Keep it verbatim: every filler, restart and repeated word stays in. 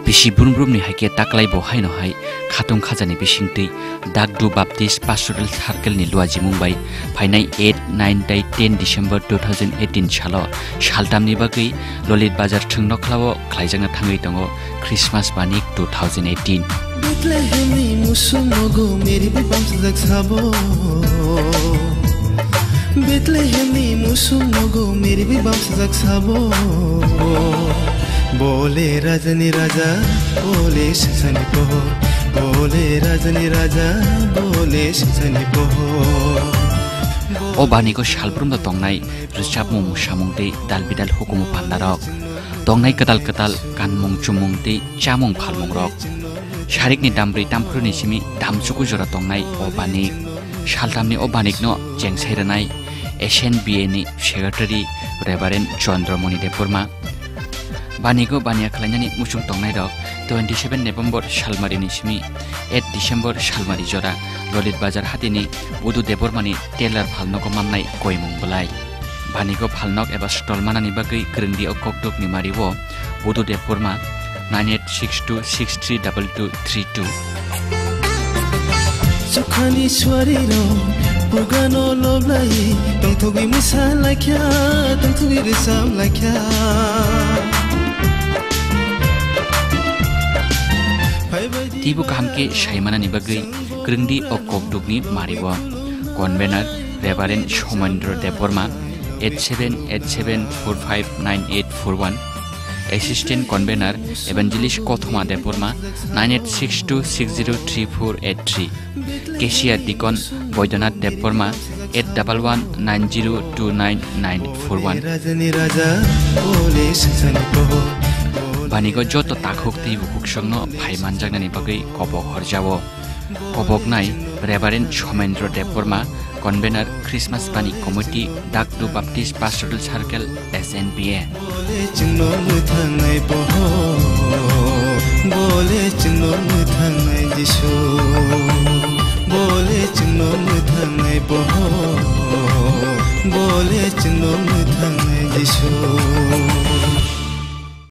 Bisi brum brumni hai khe taklai bo haino hai khatung khajani bisingtwi Dakdu Baptist Pastoral Circle ni luajimung bai phainai eight, nine tei ten December two thousand eighteen salo saltamni bagwi Lolit Bazar thwng nokhlao khlaijakna thangwi tongo Christmas Banik two thousand eighteen. Bethlehemni musuk nogo meri bai bamsajak sabo. Bethlehemni musuk nogo meri bai bamsajak sabo. Bole rajani raja, bole singsani pohor. Bole rajani raja, bole singsani pohor. O baniko salbrumno tongnai rwchapmung, musamung tei dalbidal hukumu pandarok. Tongnai kwtal kwtal kanmung chumung tei chamung phalmungrok. Sarikni dambrwi tamphuruni simi damchuku jora tongnai o banik. Saltamni o banikno chengsai rwnai S N B A ni Secretary Reverend Chandramoni Debbarma. Banigo baniya khlainani muchung tongnairok twenty seven November salmarini simi eight December salmari jora Lolit Bazar hatini Budu Debbarmani tailor phalnogo mannai koimung bwlai. Banigo phalnok eba stall manani bagwi kwrwngdi o kokdokni mario Budu Debbarma nine eight six two six three double two three two. Chukhani suari rok bugano loblai, tongthogwi mwsa laikha, tongthogwi rwchap laikha. Phaibaidi. Tibo kaham khe saimanani bagwi kwrwngdi o kokdokni mario. Convener Reverend Somendra Debbarma, eight seven eight seven four five nine eight four one. Assistant Convener Evangelist Kothoma Debbarma, nine eight six two six zero three four eight three. Cashier Deacon Boidonath Debbarma, eight double one nine zero two nine nine four one. Banigo joto takhuk tei bukhuk songno phai manjaknani bagwi kobok horjao. Koboknai Reverend Somendra Debbarma, Convener Christmas Bani Committee, Dakdu Baptist Pastoral Circle, S N B A. Bole chwngno mwthangnai pohor, bole chwngno mwthangnai Jisu, bole chwngno mwthangnai pohor, bole chwngno mwthangnai Jisu.